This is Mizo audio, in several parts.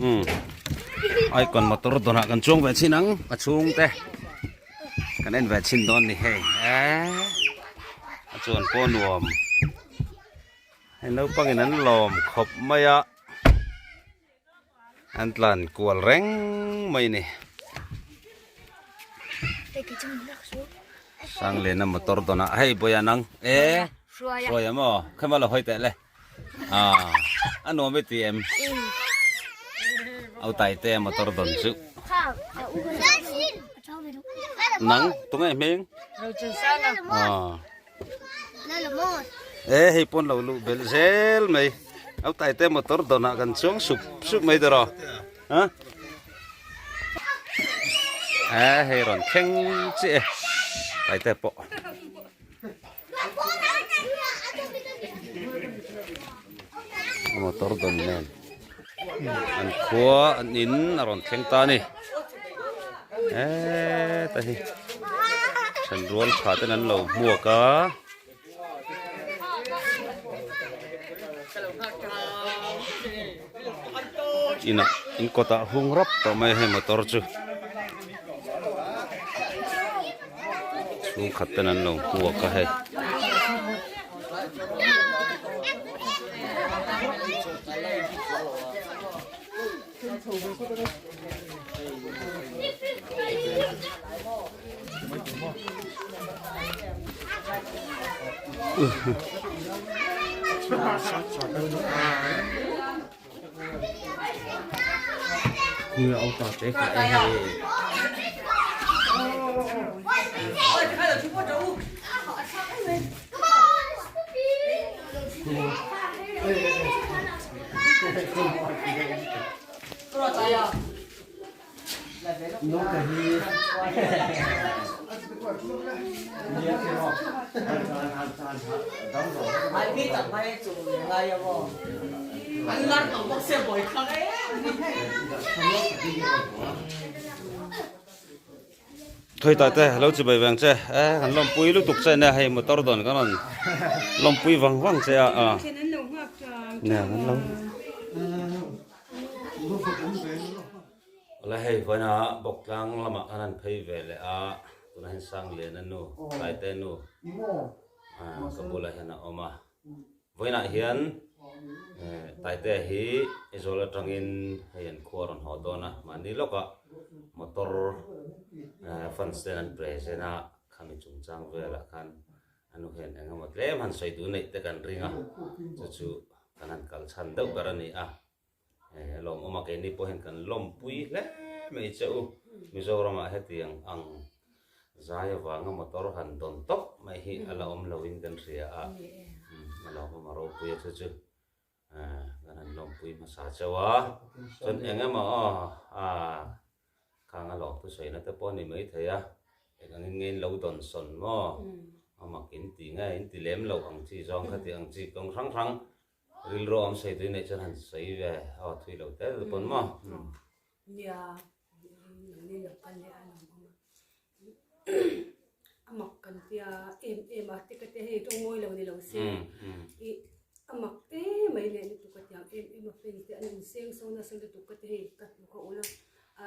Um icon motor dawnah kan chuang ve chhin ang a chhungte kan en ve chhin dawn ni hei eee a chuan pawh nuam hei naupangin an lawm khawp mai a an tlan kual reng mai a ni Sangliana motor dawnah hei bawiah nang e hruai maw khema lo hawi teh le ah a nuam i ti em au tai te motor dawn chu nang tunge hming ah e hei pawn lo luh belh zel mai au tai te motor dawnah kan chuang sup sup mai tawh a e hei rawn thleng chiah e tai te pawh. Motor dawn nen an khua an in a rawn thleng ta a ni heta hi thenrual tha ten an lo hmuak a. Inah in kawtah hung rap tawh mai a hei motor chu. Chhungkhat ten an lo hmuak a hei. Khawi ta te lo chi bai veng che e kan lawmpui lutuk che nia hei motor dawn kan rawn lawmpui vang vang che a a nia kan lo Awle hei vawiina Bawktlang lamah khan an phei ve leh a tunah hian Sangliana nu Taite nu ka bulah hian a awm a. Vawiinah hian Taitea hi Aizawl atangin hei an khua a rawn haw dawn a, mahni lawkah motor fans ten an present a, khami chungchang velah khan a nu hian eng emaw tlem han sawi duh neih te kan ring a, chu chu kan han kal chhan deuh ber a ni a. Lawmawm a keini pawh hian kan lawmpui hle mai che u. Mizoramah hetiang ang zai avanga motor han dawn tawp mai hi a la awm loin kan hria a, a lawmawm a ropui a chu chu kan han lawmpui hmasa cheu a. Chuan eng emaw aw khang a lawm thusawi na te pawh a ni maithei a, eng angin nge in lo dawn sawn maw a mak in ti nge in ti lem loh ang chi zawng kha tih ang chi kawng hrang hrang Rilru awm sawi tui neih chuan han sawi ve aw thui lo tel pawn maw. Nia nangni lo kal leh a nuam awm a. A mak kan tia em em a te ka te hei tawng mawi lo ni lo se i a mak em mai leh lutuk ka tiang em em a fans te an inseng so nasa lutuk ka te hei ka hmu kha ula a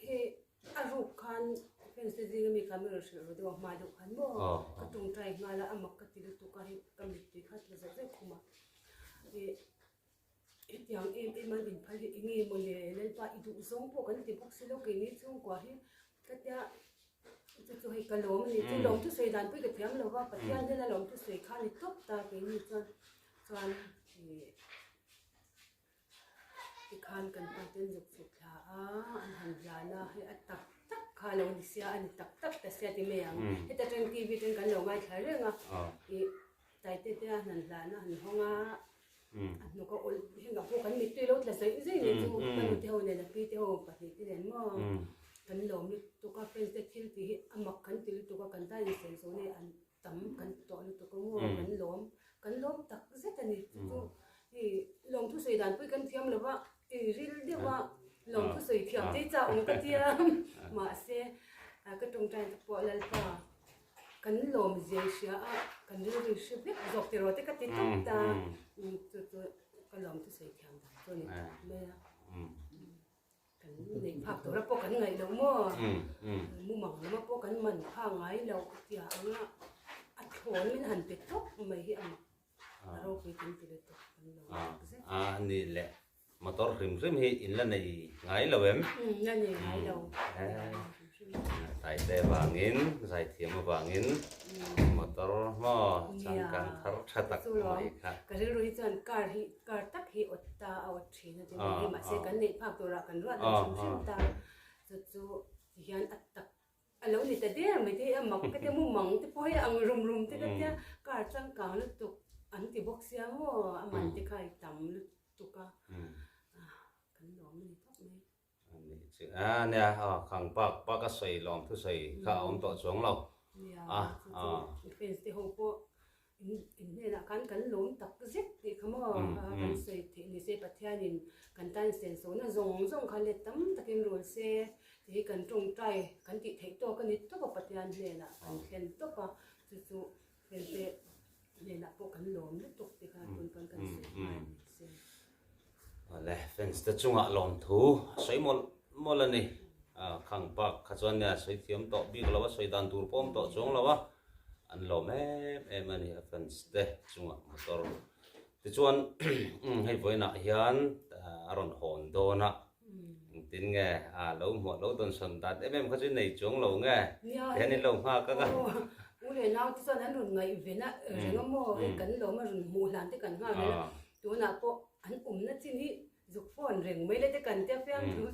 He a ruk khan fans te zinga mi kha min rawn hrilh ru deuh a hma deuh khan maw ka tawngtai nghal a a mak ka ti lutuk a hei ka mittui kha tla zeuh zeuh khum a ih hetiang em em an inphal hi eng nge maw le Lalpa i duh zawng pawh kan ti bawk si lo keini chhungkua hi ka tia. Chu chu hei ka lawm a ni. Chu lawm thusawi dan pawh hi ka thiam lo va, Pathian hian a lawm thusawi kha a ni tawp ta keini chuan chuan ih tikhan kan pa ten zuk chhuk thla a, an han hlan a, hei a tak tak kha a lo ni sia, a ni tak tak ta sia ti mai ang. Heta tang TV tang kan lo ngaithla reng a, ih Taite te a han hlan a, han hawng a, a hnuk a awlh heng ah pawh kan mittui lo tla zaih zaih ni chu ka nu te ho nen a pi te ho pahnih te nen maw kan lawm lutuk a friends te thil tih hi a mak kan ti lutuk a kan tan insen zawh nei an tam kan ti tawh lutuk a maw kan lawm kan lawm tak zet a ni chu chu hei lawm thusawi dan pawh hi kan thiam lo va i ril deuh a lawm thusawi thiam te hi chak awm ka tia mahse ka tawngtai te pawh Lalpa. Kan lawm zia i hria a, kan rilru i hre vek zawk tiraw te ka ti tawp ta. Chu chu ka lawm chu sawi thiam dan chu a ni tawp mai a. Kan neih phak tura pawh kan ngaih loh maw? Mumang lama pawh kan man phak ngai loh tia anga a thlawn min han pe tawp mai hi a mak. A ropui kan ti lutuk kan lawm tak zet. A ni le. Motor hrim hrim hi in la nei ngai lo em? La nei ngai lo. Taite vangin, zaithiam avangin motor maw changkang thar tha tak mai kha. Ka rilru hi chuan car hi car tak hi awt ta a awt thin a ti mai hi mahse kan neih phak turah kan ruat lo hrim hrim ta. Chu chu tihian a tak A lo ni ta der mai te hi a mak ka tia mumang te pawh hi a ang rum rum te ka tia car changkang lutuk an ti bawk sia maw a man te kha i tam lutuk a kan lawm a ni tawp mai. A nih chu a nia aw khang pak pak a sawi lawm thusawi kha a awm tawh chuang lo. Nia chu chu fans te ho pawh In hnenah khan kan lawm tak zet tih kha maw kan sawi theih ni se Pathianin kan tan sensawnna zawng zawng kha let tam takin rawn se tih hi kan tawngtai kan tih theih tawk a ni tawp a Pathian hnenah kan thlen tawp a chu chu hengte hnenah pawh kan lawm lutuk tih kha tun pawn kan sawi nghal ni se. Awle fans te chungah lawmthu a sawi mawlh mawlh a ni. Khang park kha chuan nia sawi thiam tawh bik lo a, sawi dan tur pawh awm tawh chuang lo a, an lawm em em a ni a fans te chungah motor. Tichuan hei vawiinah hian a rawn hawn dawn a, engtin nge a lo hmuah lo dawn sawn dan em em kha chu nei chuang lo nge hian in lo nghak a ka. U leh nau te chuan an rawn ngaihven a reng a maw hei kan lawm a rawn hmuh hlan te kan nghak reng a, tunah pawh an awmna chin hi zuk phone reng mai le te kan tia fiam thu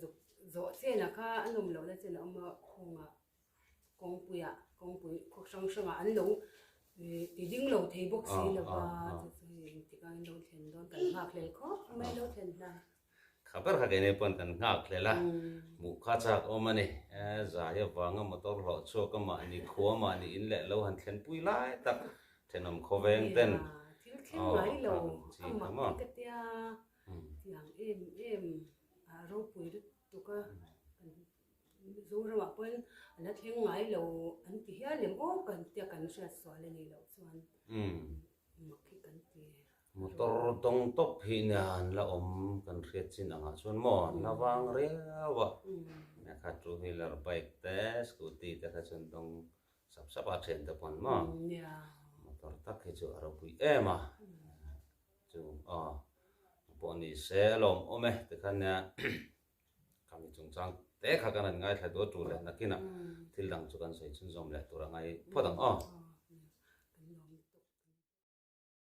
zuk zawh chen ah kha an awm lohna chen a awm a kawngah kawngpuiah kawngpui khaw hrang hrangah an lo ti ding lo thei bawk si lo va chu chu hei engtik ah an lo thlen dawn kan nghak hlel khawp mai lo thlen hna. Kha ber kha keini pawn kan nghak hlel a, hmuh kha chak awm a ni. Zai avanga motor hlawh chhuak a mahni khua mahni in leh lo han thlen pui lai tak thenawm khawveng ten Thil thleng ngai lo a mak te ka tia tiang em em a ropui lutuk a Mizoramah pawn a la thleng ngai lo an ti hial em aw kan tia kan hriat sual a nih loh chuan mak hi kan ti. Motor dawng tawp hi nia an la awm kan hriat chin angah chuan maw an la vang riau a, kha two wheeler bike te scooty te kha chuan dawng Sap sap a thian te pawn maw? Motor tak hi chu a ropui em a, chu aw pawh ni se a lawm awm e tikhan nia khami chungchang te kha kan han ngaithla duh a tu leh nakinah thil dang chu kan sawi chhunzawm leh tur a ngai phawt ang aw.